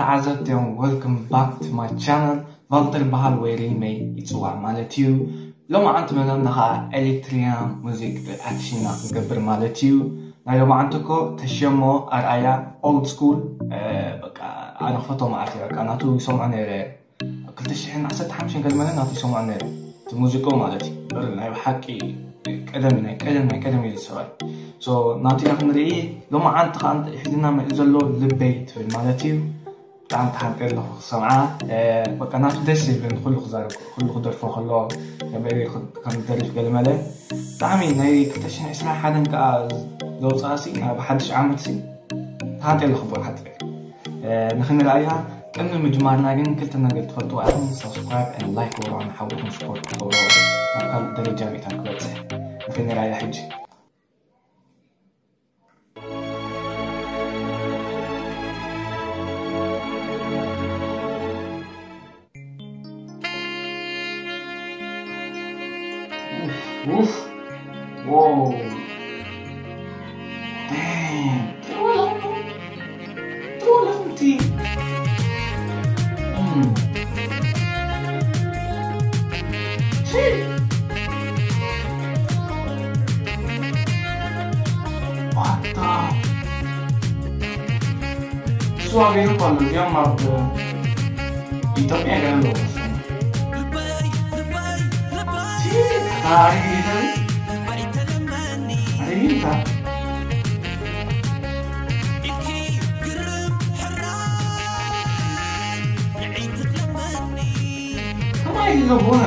ተዓዘብትዮም፣ welcome back to my channel። ቫልተር በሃል ወይ ሪመይ ይፅዋዕ ማለት እዩ። ሎማዓንቲ መደብና ከዓ ኤሌክትሪያ ሙዚክ ሪኣክሽንና ክንገብር ማለት እዩ። ናይ ሎማዓንቲ እኮ ተሸሞ ኣርኣያ ኦልድ ስኩል፣ በቃ ኣነ ክፈቶ ማለት እዩ። በቃ ናቱ ይሰምዖ ነይረ፣ ኣብ ክልተ ሽሕን ዓሰርተ ሓሙሽተን ገለ መለ ናቱ ይሰምዖ ነይረ፣ እቲ ሙዚቆ ማለት እዩ። በር ናይ ብሓቂ ቀደም ናይ ቀደም ናይ ቀደም እዩ ዝሰብኣይ። ሶ ናቱ ኢና ክንርኢ። ሎማዓንቲ ከዓ ሒዝና መፂኡ ዘሎ ልበይ ትብል ማለት እዩ። ብጣዕሚ ተሓንጠ ኣለኹ ክሰምዓ። በቃ ናቱ ደስ ይብል፣ ኩሉ ክዛረብ፣ ኩሉ ክደርፎ ከሎ ከመይ ከም ዝደርፍ ገለ መለ። ብጣዕሚ ናይ ክልተ ሽሕን ዕስራን ሓደን ከዓ ዘውፅኣሲ ናብ ሓድሽ ዓመትሲ ተሓንጠ ኣለኹ ብሓቂ። ንኽንረኣያ ቅድሚ ምጅማርና ግን ክልተ ነገር ትፈልጥዋ ኢኹም። ሳብስክራይብ ን ላይክ ወርዖ ንሓውኹም ስፖርት ክገብሮ ናብ ካልእ ደረጃ ምእታት ክበፅሕ። ንኽንረኣያ ሕጂ። Oof. Whoa. Damn. Throw a little, throw a little tea. Mm. Shit. What the? እሱ ኣበይ እኮ ኣሎ? እዚኦም ኣብ ኢትዮጵያ ገለ ኣለዉ መሰለኝ። ሲ፣ ኣታ ኣሪፍ ጌታ፣ ኣሪፍ ጌታ። ከማይ ኢሉ ቡነ።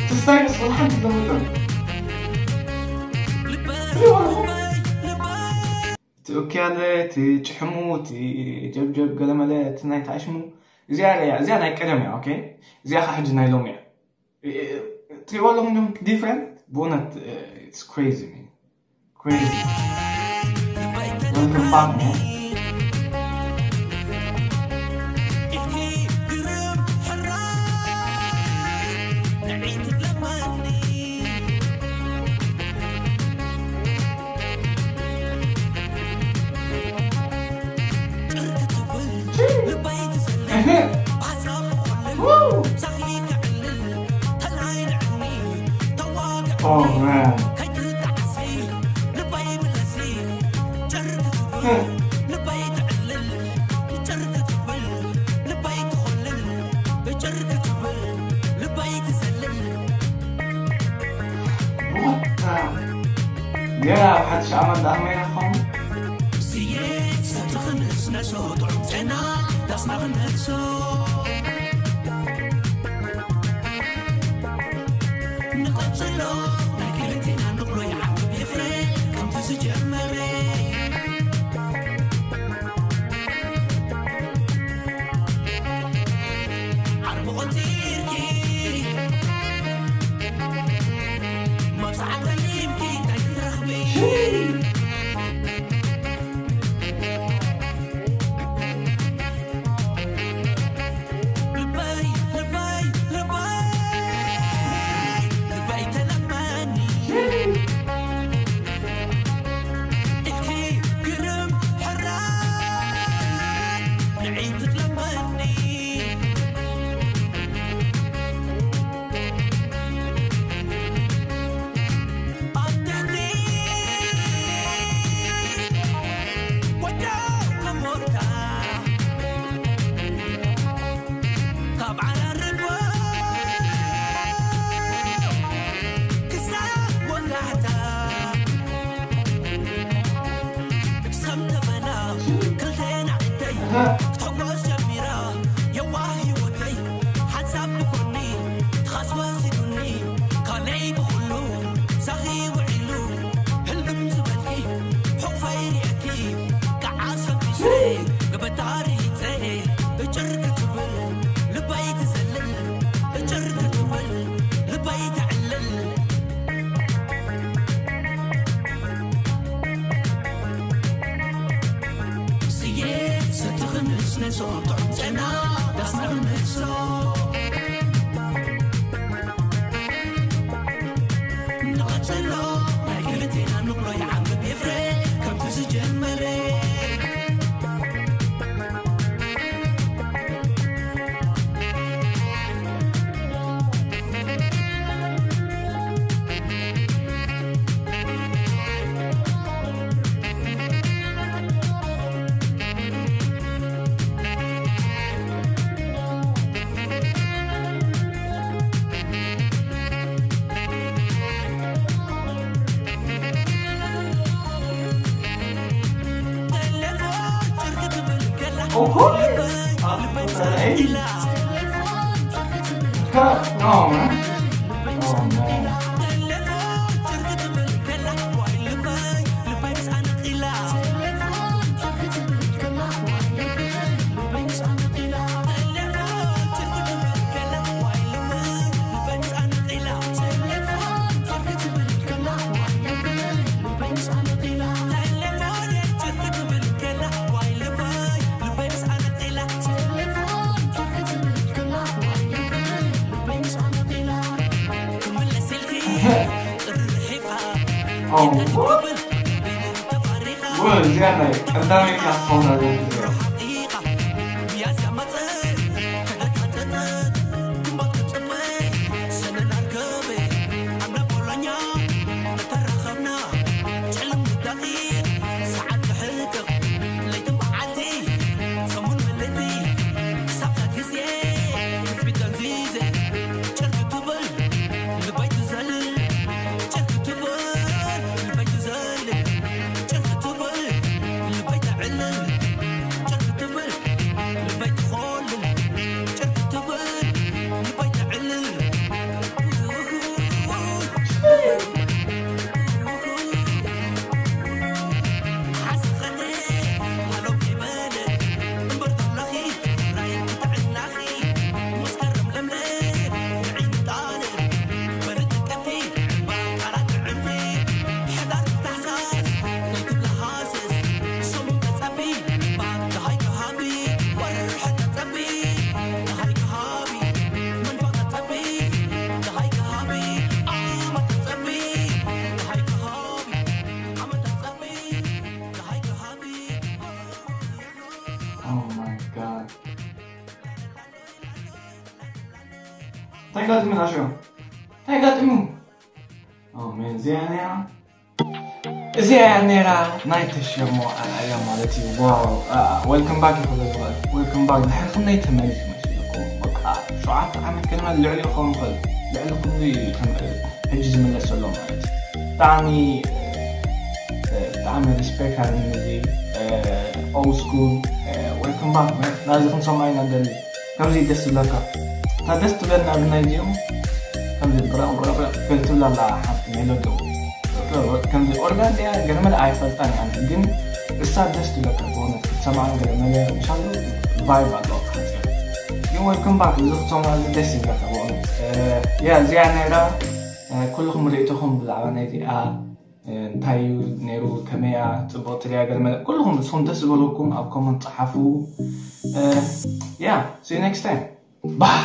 ትስታይ ምስ ሓንቲ ለምጥም። እቲ ኡኪ ኣለ፣ እቲ ጭሕሙ፣ እቲ ጀብጀብ ገለመለ፣ እቲ ናይ ተኣሽሙ፣ እዚኣ እያ፣ እዚኣ ናይ ቀደም እያ። ኦኬ፣ እዚኣ ኸዓ ሕጂ ናይ ሎሚ እያ። እ-፣ እ-፣ ትሪእዎ ኣለኹም ዲኹም ዲፍረንት? ብእውነት፣ እ፣ it's crazy, man. Crazy. Welcome back, man. Oh, man. What the? ገና ኣብ ሓድሽ ዓመት ደኣ መይና ኸውን? Come on, man. Oh, man. Oh, what? What is that, like? ቀዳመይቲ ክኸውን ኣለዎ። Oh my God. እንታይ ጋጥሙ ናሾ? እንታይ ጋጥሙ? Oh man, እዚኣ ነይራ። እዚኣ ነይራ ናይ ተሸሞ ኣርኣያ ማለት እዩ። ዋው፣ አ፣ welcome back ይኽእል ዝበሃል። Welcome back። ድሕርኩም ናይ ተመሊስ መሲልኩም። በቃ፣ ሸውዓተ ዓመት ከለና ልዕሊ ክኸውን ይኽእል። ልዕሊ ኩሉ እዩ ተመ-፣ ሕጂ ዝምለስ ዘሎ ማለት እዩ። ብጣዕሚ፣ እ፣ ብጣዕሚ respect ኣለኒ እዚ፣ እ፣ old school፣ እ፣ welcome back። ናዚ ክንሰምዖ ኢና ንደሊ። ከምዚ ደስ ዝብለካ። እታ ደስ ትብለኒ ኣብ ናይ እዚኦም፣ ከምዚ ብራቕ ብራቕ ብራቕ ትብል ኣላ ሓንቲ ሜሎዲ። ከምዚ ኦርጋን ድያ ገለ መለ ኣይፈልጣን እየ ኣነ፣ ግን እሳ ደስ ትብለካ ብእውነት ክትሰምዓ ገለ መለ ምሻሉ ቫይብ ኣለዋ ክትብል። ግን welcome back እዚ ክትሰምዖ እዚ ደስ ይብለካ ብእውነት። እ፣ ያ እዚኣ ነይራ። እ፣ ኩልኹም ርእይቶኹም ብዛዕባ ናይ እዚኣ፣ እ፣ እንታይ እዩ ነይሩ፣ ከመይ እያ፣ ጽብቕቲ ድያ፣ ገለ መለ ኩልኹም ንስኹም ደስ ዝበለኩም ኣብ ኮመንት ጸሓፉ። እ፣ ያ see you next time። ባህ።